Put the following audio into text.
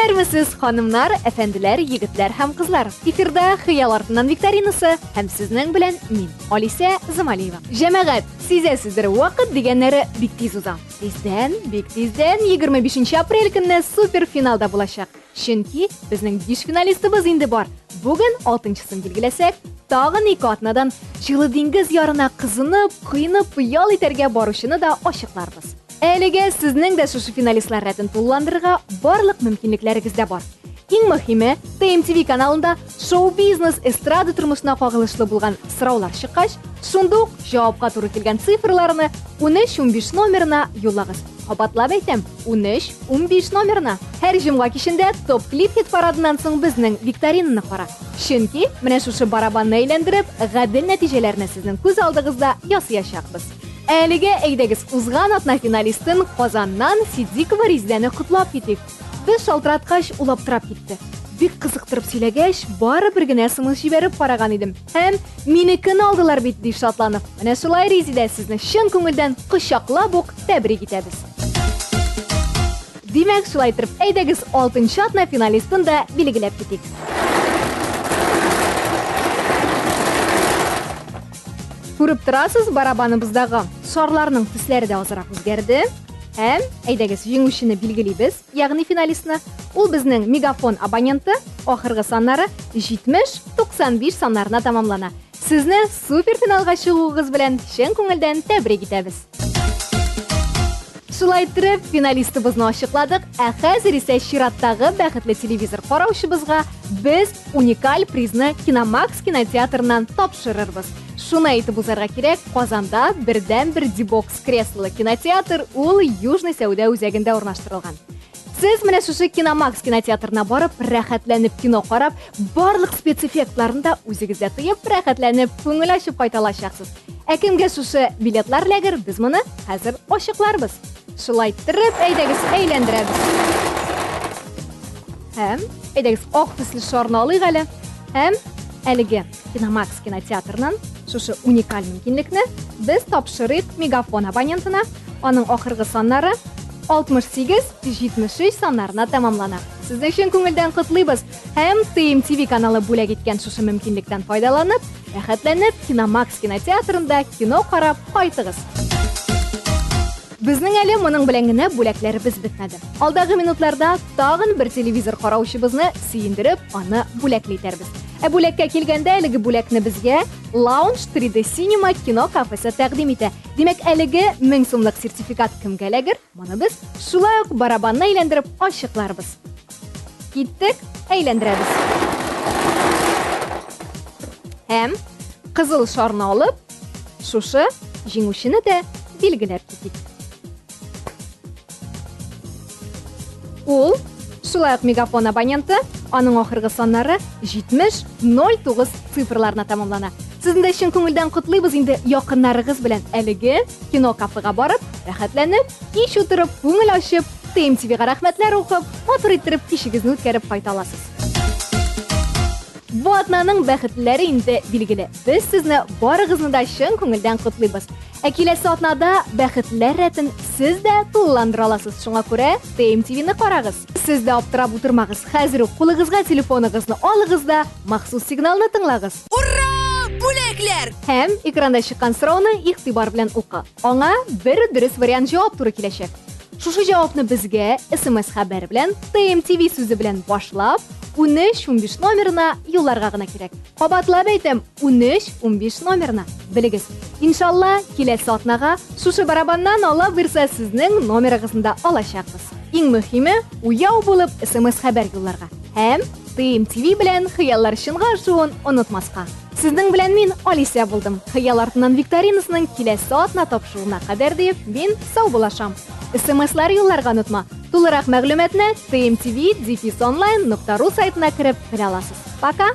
Исәннәрмесез, ханымнар, әфәнделәр, егетләр һәм кызлар. Эфирда Хыял артыннан викторинасы һәм сезнең белән мин, Алисә Замалиева. Җәмәгать, сизәсездер, вакыт дигәннәре бик тиз уза. Тиздән, бик тиздән 25 апрель көнне супер финалда булачак. Чөнки безнең 5 финалистыбыз инде бар. Бүген алтынчысын билгеләсәк, тагын ике атнадан җылы диңгез ярына кызынып, коенып, ял итәргә баручыны да ачыкларбыз. Әлегә сезнең дә шушы финалистлар рәтен тулыландырырга барлык мөмкинлекләрегез дә бар. Иң мөһиме, ТМТВ каналында шоу-бизнес, эстрада тормышына кагылышлы булган сораулар чыккач, шунда ук җавапка туры килгән цифрларны 13-15 номерына юллагыз. Кабатлап әйтәм, 13-15 номерына. Һәр җомга кичендә топ-клип хит-парадыннан соң безнең викторинаны кара. Чөнки менә шушы барабанны әйләндереп, гадел нәтиҗәләрне сезнең күз алдыгызда ясыячакбыз. Әлегә әйдәгез узган атна финалистын Казаннан Ситдикова Резидәне котлап китик. Без шалтыраткач, ул аптырап китте. Бик кызыктырып сөйләгәч, барыбер генә смс җибәреп караган идем. Һәм минекен алдылар бит, ди шатланып. Менә шулай, Резидә, сезне чын күңелдән кочаклап ук тәбрик итәбез. Димәк, шулай итеп, әйдәгез алтынчы атна финалистын да билгеләп китик. Күреп торасыз, барабаныбыздагы шарларның төсләре дә азрак үзгәрде. Һәм, әйдәгез, җиңүчене билгелибез, ягъни финалистны. Ул безнең Мегафон абоненты, ахыргы саннары 70-95 саннарына тәмамлана. Сезне суперфиналга чыгуыгыз белән чын күңелдән тәбрик итәбез. Шулай иттереп, финалистыбызны ачыкладык, ә хәзер исә чираттагы бәхетле телевизор караучыбызга без уникаль призны Киномакс кинотеатрыннан тапшырырбыз. Шуны әйтеп узарга кирәк, Казанда бердәнбер дебокс креслолы кинотеатр ул Южный сәүдә үзәгендә урнаштырылган. Сез менә шушы Киномакс кинотеатрына барып, рәхәтләнеп кино карап, барлык спецэффектларын да үзегездә тоеп, рәхәтләнеп күңел ачып кайта алачаксыз. Ә кемгә шушы билетлар эләгер, без моны хәзер ачыкларбыз. Шулай иттереп, әйдәгез, әйләндерәбез. Һәм, әйдәгез, ак төсле шарны алыйк әле. Һәм әлеге Киномакс кинотеатрыннан шушы уникаль мөмкинлекне без тапшырыйк Мегафон абонентына. Аның ахыргы саннары 68-73 саннарына тәмамлана. Сезне чын күңелдән котлыйбыз һәм ТМТВ каналы бүләк иткән шушы мөмкинлектән файдаланып, рәхәтләнеп Киномакс кинотеатрында кино карап кайтыгыз. Безнең әле моның белән генә бүләкләребез бетмәде. Алдагы минутларда тагын бер телевизор караучыбызны сөендереп, аны бүләкле итәрбез. Ә бүләккә килгәндә, әлеге бүләкне безгә Lounge 3D Cinema кино кафесы тәкъдим итә. Димәк, әлеге 1000 сумлык сертификат кемгә эләгер? Моны без шулай ук барабанны әйләндереп ачыкларбыз. Киттек, әйләндерәбез. Һәм кызыл шарны алып, шушы җиңүчене дә билгеләп китик. Ул шулай ук Мегафон абоненты, аның ахыргы саннары 7009 цифрларына тәмамлана. Сезне дә чын күңелдән котлыйбыз инде якыннарыгыз белән әлеге кино кафега барып, рәхәтләнеп, кич утырып, күңел ачып, ТМТВ-га рәхмәтләр укып, матур иттереп кичегезне үткәреп кайта аласыз. Бу атнаның бәхетлеләре инде билгеле. Без сезне барыгызны да чын күңелдән котлыйбыз. Ә киләсе атнада бәхетлеләр рәтен сез дә тулыландыра аласыз. Шуңа күрә ТМТВ-ны карагыз. Сез дә аптырап утырмагыз. Хәзер үк кулыгызга телефоныгызны алыгыз да махсус сигналны тыңлагыз. Ура! Бүләкләр! Һәм экранда чыккан сорауны игътибар белән укы. Аңа бер дөрес вариант җавап туры киләчәк. Шушы җавапны безгә SMS хәбәр белән ТМТВ сүзе белән башлап 13-15 номерына юлларга гына кирәк. Кабатлап әйтәм, 13-15 номерына. Белегез, иншалла, киләсе атнага шушы барабаннан Алла боерса сезнең номерыгызны да алачакбыз. Иң мөһиме, уяу булып SMS хәбәр юлларга һәм ТМТВ белән хыяллар чынга ашуын онытмаска. Сезнең белән мин Алисә булдым. Хыял артыннан викторинасының киләсе атна тапшыруына кадәр диеп, мин саубуллашам. СМСлар юлларга онытма. Тулырак мәгълүматны tmtv-online.ru сайтына кереп белә аласыз. Пока!